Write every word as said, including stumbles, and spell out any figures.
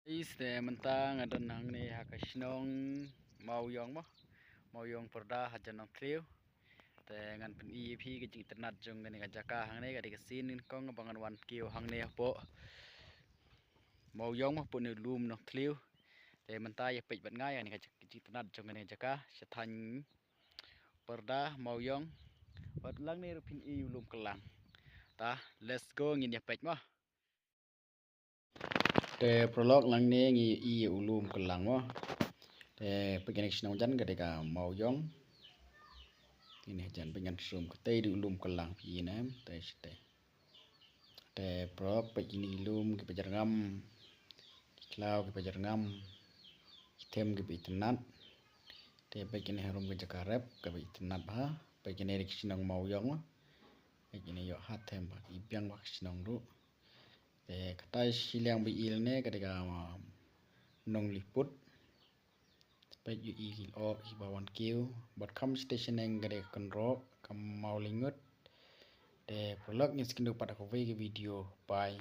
Is te mynta nga don hangne ha ka shnong Mawiong mo. Mawiong Pyrda hajan Nongthliew. Te ngan pyni ïa phi ka jingitynnad jong kane ka jaka hangne, ka dei ka sien nyngkong ba ngan wan kiew hangne hapoh Mawiong mo, hapoh ne u lum Nongthliew. Te mynta ïa peit bad nga ïa kane ka jingitynnad jong kane ka jaka sha thaiñ Pyrda Mawiong. Bad lang ne ruh phin i u lum Kyllang. Ta, let's go, ngin ïa peit mo. Te paralok, lang ne ngi i u lum Kyllang mo. Te peit kane ka shnong jan ka dei ka Mawiong. Te ne jan peit ngan sum ka, te dei u lum Kyllang phi i ne em, te shatei. Te paralok, peit kine ki lum kiba jyrngam, ki khlaw kiba jyrngam, ki them kiba itynnad. Te peit kine harum ka jaka rep kaba itynnad bha. Peit kine dei ka shnong Mawiong. Peit kine ïoh ha them bha, i biang bha ka shnong ruh. Te katai shiliang ba i lane ka dei ka, um, Nongliput. Peit ïoh i ki lyoh kiba wan kiew. Bad kham shatei shaneng ka dei ka Kynroh, ka Mawlyngut. Te paralok, ngin sa ïakynduh pat ha kawei ka video. Bye.